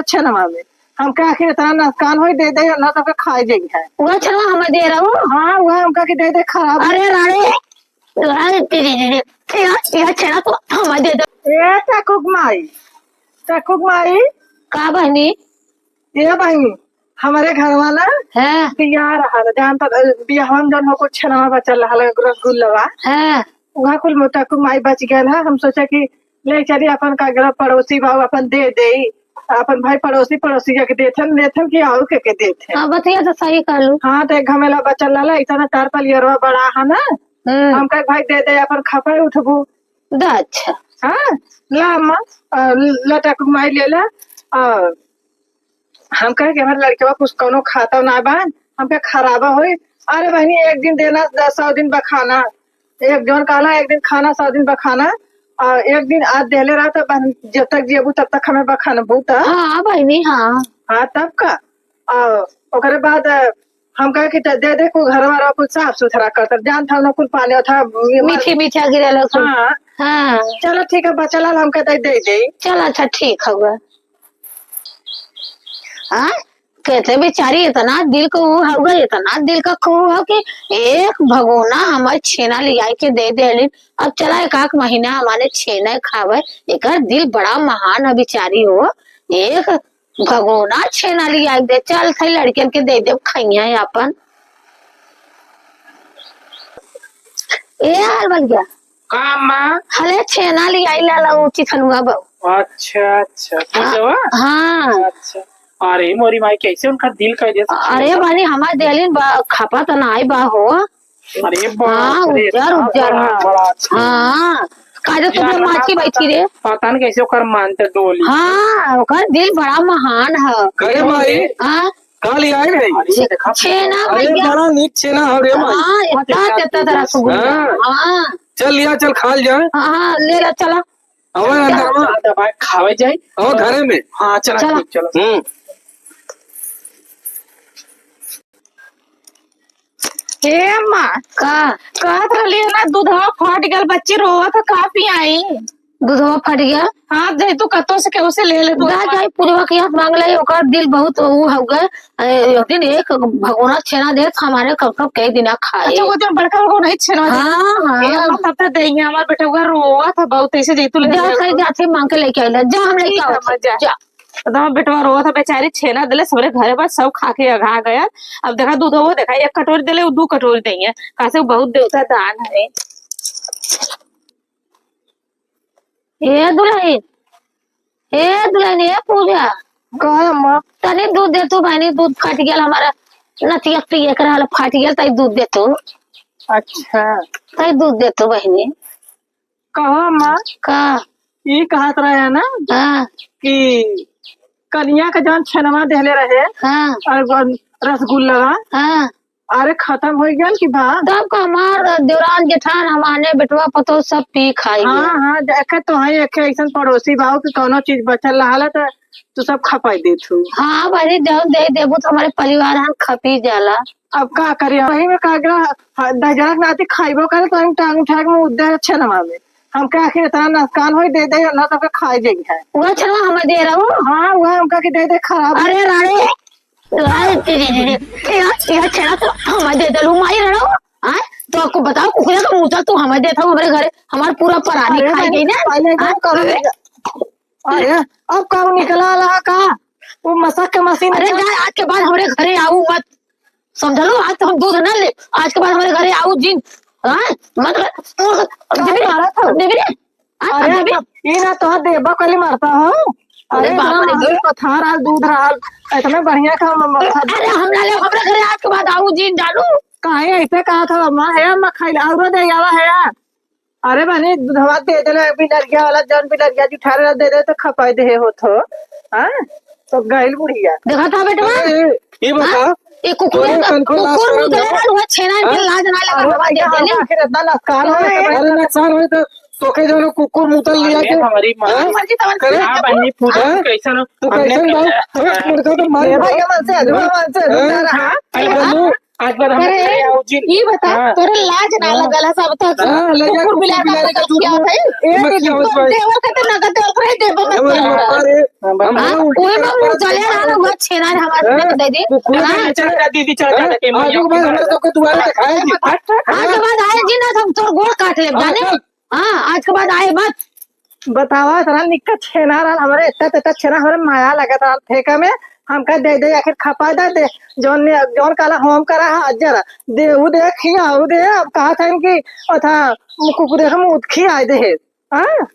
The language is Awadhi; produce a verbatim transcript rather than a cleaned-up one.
छेनवा में। हमका आखिर इतना नुकसान होई, दे दे, ना तो खाए जाई है। वह छेनवा हमें दे रहू। हाँ, वह हमका के दे दे, खराब। अरे रानी, रानी, दे, दे, दे, दे। यह, यह छेना तो हमें दे दे। ए, टकुक माई, टकुक माई। का बहनी? ए बहनी, हमरे घरवा ना हाँ। बियाह रहा, जानत, बियाहवा में जौन हो कुछ छेनवा बचल रहा, रसगुल्लवा। हाँ। वहाँ कुल मोटा कुल माई बच गयल है। हम सोचा कि ले चली अपन का गला पड़ोसी बा, अपन दे दे, अपन भाई पड़ोसी, पड़ोसी के देथन, देथन कि और के, के देथन। हाँ, बतिया तो सही कहलू। हाँ, तो एक घमेला बचल रहला, ऐसा ना तार पलियरवा बड़ा है ना। हम्म। हम कहे, "भाई दे दे, अपन खपाई उठबू।" द अच्छा। हाँ, ला अम्मा, अ, लटा के माई ले ला, अ, हम कहे कि हमारे लड़कवा कुछ कौनो खाता ना बा, हम कहे खराबा होई। अरे बहनी, एक दिन देना, दस, सौ दिन बखाना, एक जौन कहला, एक दिन खाना, सौ दिन बखाना, अ, एक दिन आज देहले रहा, तब बहन, जब तक जियबू, तब तक हमें बखानबू त। हाँ, बहनी, हाँ। हाँ, तब का? अ, ओकरे बाद, अ, हम कहे कि त-, दे दे, कुल घर वाला कुल साफ सुथरा करत, जान था ना, कुल पानी था, ये मर- मीठे मीठा गिरल हो कुल। हाँ। हाँ। चलो ठीक है, बचल हम कहते दे दे। चल अच्छा, ठीक हउआ। हाँ, कहते बेचारी इतना दिल का वो हउआ, इतना दिल का खूह हो कि एक भगोना हमारे छेना ले आए के दे देलिन। अब चला एक आध महीना हमारे छेना खावे, एकर दिल बड़ा महान है बेचारी हो। एक भगोना छेना लियाइ दे, चल थई लड़कियन के दे देब, खइहें आपन। ए हाल बन गया। का अम्मा? हले छेना लियाइ लाला उ चिथनुआ बहू। अच्छा, अच्छा, हाँ, पूजवा? हाँ। अच्छा। अरे मोरी माई, कैसे उनका दिल कह दिया? अरे बानी, हमार देलिन बा, खपा त नाई बा हो। अरे बाप हाँ, रे, उज्जर, इतना उज्जर, बड़ा, हाँ। बड़ा अच्छा। हाँ, काहे तो यार, तुझे माची बैठी रे। पता नहीं कैसे ओकर मान ते डोली। हाँ, ओकर दिल बड़ा महान है। करे माई, हाँ? का लियाए रही? अरे छे-, देखा, छेना अरे भैया। बड़ा नीक छेना हो रे माई। हाँ, इतना, इतना तरह से गुंडा। हाँ। हाँ। चल लिया, चल खा लिया। हाँ, हाँ, ले ला, चला। आवा अंदर, आवा। चला, दबाए खावे जाए। आवा घरे में। हाँ, चला, चला। ठीक, चला। हम्म। हे अम्मा, का? कहत रहली है ना, दूधवा फट गल, बच्ची रोवत है, का पियाई? दूधवा फट गया? हाँ, जाई तू कतो से केहू से ले ले, दूध जा, फट- जाई, पूजवा के हाथ मांग ले, ओकर दिल बहुत ऊ हो गए। ए, एक दिन एक भगोना छेना देत, हमारे कब कब कई दिना खाए। अच्छा, वो दिन बड़का भगोना ही छेना देत। हाँ, हाँ। ए अम्मा, तब तो देंगे, हमार बेटवा रोवत है बहुत, ऐसे जाई तू ले जा, ले। सही जाते मांग के लेके आइला, जा, हम लेके ठीक है, आवत अम्मा, जा। जा। एकदम बेटवा रोवत है बेचारी, छेना देले सबरे घरे बा, सब खा के अघा गया। अब देखा दूध वो देखा, एक कटोरी देले, वो दू कटोरी देंगे, कासे वो बहुत देवता दान है। ए दुल्हन, ए दुल्हन, ए पूजा। का अम्मा? तनी दूध दे तू बहनी, दूध फट गया हमारा, नथिया पिए के रहल, फट गया, तई दूध दे तू। अच्छा। तई दूध दे तू बहनी। कहो अम्मा। का? ई कहत रहे ना हाँ। कि कनिया के जौन छेनवा देहले रहे हाँ। और जौन रसगुल्लवा, हाँ। अरे खत्म हो गया कि बा? तब का हमार देवरान जेठान हमारे बेटवा पतोह सब पी खाई हाँ, गया। हाँ, देखे तो है, एक ऐसन पड़ोसी बा कि कौनो चीज बचल रहल त तू सब खपाई देत हूँ। हाँ, बहनी, जौन दे देबू तो हमारे परिवार हम खपी जाला। अब का करी, वही में का गया, हाँ, दहिजरा के नाती खाइबो करे तो हम टांग उठा के मुद्दे छेनवा में। हमका आखिर इतना नुकसान होई, दे दे, ना तो खाए जाई है। वह छेनवा हमें दे रहू। हाँ, वह हमका के दे दे, खराब। अरे रानी, रानी, तेरी, तेरी, तेरा, तेरा छेना तो हमें दे देलू, माई रहू। हाँ, तो आपको बताओ, कुकुरा का मुंह तू हमें देता हूँ, हमारे घरे, हमारे पूरा परानी अरे खाई रानी, गई ना। पहले हाँ? कब करो? अरे, अब कब निकला ला का? वो मसक के मशीन अरे निकल जा, आज के बाद हमारे घरे आऊ मत। समझलो, आज तो हम दूध ना ले, आज के बाद हमारे घरे आऊ जिन। हाँ? मतलब, अब देबे रे, मारा था। अब देबे रे। हाँ, अरे, अब देबे। ये ना तो देबा कली मारता हो। अरे अरे, बाप इतना रे। महंगी पथार आल, दूध रहल, इतना बढ़िया का म-, म-, अरे, हम ना ले, हमारे घरे आज के बाद आऊ जिन जानू। काहे ऐसे कहा था, अम्मा, है, अम्मा, खाई ले, औरो दे आवा है यार। अरे बहनी, दूधवा दे देले, बिलरिया वाला, जौन बिलरिया जुठारे वाला दे दे, तो खपाई दे होत हो। हाँ? तो गइल बुढ़िया। देखा था बेटवा? अरे, ये बता, हाँ? ये कुकुर तोरे का, तनको लाज कुकुर शरम मुंह देले है? ना, वह छेना के हाँ? लाज ना लगा, अरे हवा दे भैया, देले। आखिर इतना नुकसान हो गया। अरे नुकसान होई तो तोके जौन कुकुर मुतल लिया अरे के, हमारी माँ। हाँ? मर्जी तवन करे? हाँ, बहनी, पूजा हाँ? कैसन हो? तू हमने कैसन बा? अरे, मुर्गा तो मार ए दो। भैया, मन से, हाँ? मन से, हाँ? हाँ? अरे बहनू, आज बाद हम अरे, घरे आओ जी। ई बता, हाँ। तोरे लाज ना हाँ। लगल है सब तक। हाँ, ले जा, कुकुर बिलार कुकुर बिलार का का झूठ क्या मूठ। है? ए, मत दीदी, क्या होत तोर भाई? देवर का तो नगद देवर को ही देबो मत अरे, कर। अरे, हम हाँ, उल्टी ओए करत बाबू, करत चले आ रहा, वो छेना रे हमारे हाँ, दे दे। कुकुर हाँ। बिलार चल जा दीदी, चल जा, हाँ, लेके आज मैया के बाद हमारे सबके दुआरे दिखाई दी। आज के बाद आए जी ना, हम तोर गोड़ काट लेब, हाँ, जाने? चल। हाँ, आज के बाद आए मत। बतावा, इतना निक्का छेना रहल हमरे, इतना, इतना छेना हमरे माया लगत रहल फेंका में, हमका दे दे, आखिर खपा दे दे, जौन ने, जौन काला होम करा है, अजर, देहू दे, खियाऊ दे, अब कहा था कि, ओ था, कुकुरे हम उतखी आए दे है, हाँ?